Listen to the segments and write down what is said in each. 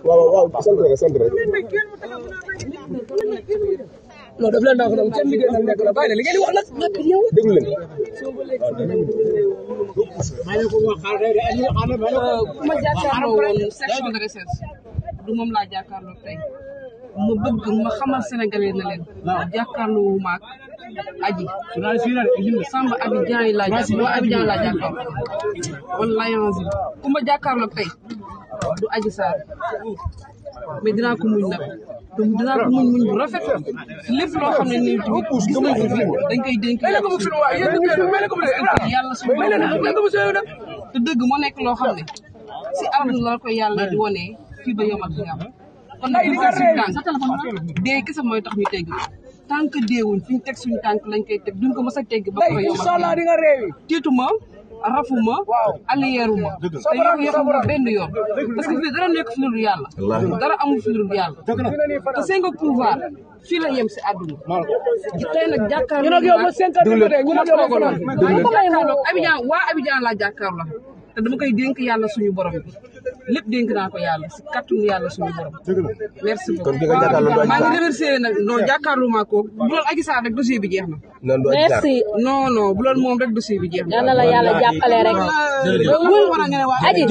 waaw sant rek. non daf leen naan seen liggéey nag nekk la bàyyi la li ngeen di wax nag yow déglu leen. ma jàkkaarloo woon section de recherche du moom laa jàkkaarloo tey ma bëgg ma xamal sénégalais na leen jàkkaarloo maak aji Samba Abidjan yi laa jàkkaarloo wala yanzi ku ma jàkkaarloo tey du Adji Sarr mais dinaa ko muñ nag dinaa ko muñ bu rafet lépp loo xam ne nii tamit dañ koy dénk yàlla suñu borom te dëgg moo nekk loo xam ne si àdduna la koy yàlla di wone fii ba yomal fi am kon nag ñu suñu tànk dee kese mooy tax ñu tegg tant que deewuñ fi ñu teg suñu tànk lañ koy teg duñ ko mës a tegg ba ko yomal tiituma rafuma aliyeeruma te yoxuma benn yoon parce que fii dara nekk fi lu dul yàlla dara amul fi lu dul yàlla te seen nga pouvoir fii la yem si àdduna tey nag jàkkaarloo Abidjan waa Abidjan laa jàkkaarloo te dama koy dénk yàlla suñu borom bi lépp dénk naa ko yàlla si kàttanu yàlla suñu borom merci beaucoup maa ngi remercier nag non jàkkaarloo maa ko bu doon Adji Sarr rek dossier bi jeex na merci non bu doon moom rek dossier bi jeex na yàlla la yàlla jàppale rek Adji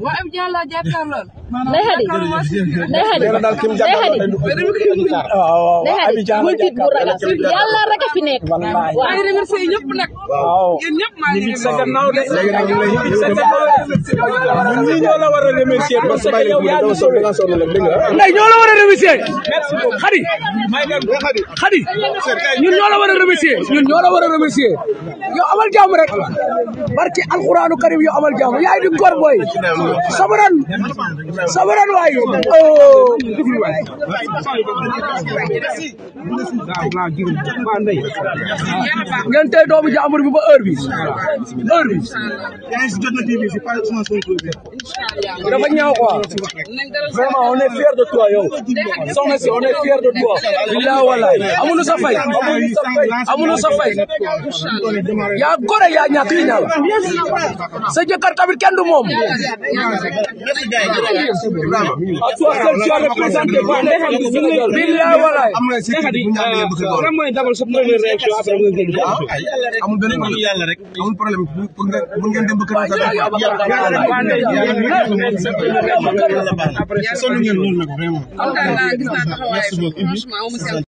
waa Abidjan laa jàkkaarloo Ndeye Khady bul tiit bu ragal yàlla rek a fi nekk maa ngi remercier ñëpp nag yéen ñëpp maa ngi ñun ñii ñoo la war a remercier parce que yow yaa ngi sauvé Ndeye ñoo la war a remercier Khady ñun ñoo la war a remercier yow amal jàmm rek barki alquranu karim yow amal jàmm yaay di góor booy sabaran waay ngeen tey doomu jàmbur bi ba heure bi dafa ñaaw quoi vraiment on est fier de toi yow soxna si on est fier de toi billahi wallahi amuñu sa fay yaa gore yaa ñàkk ñaaw sa jëkkër tamit kenn du moom toi seul tu as représenté billahi wallahi lan mooy d'abord sa première réaction après nga gën amul benn yàlla rek amul problème pour ngeen dem ba kër après sonu ngeen loolu nag vraiment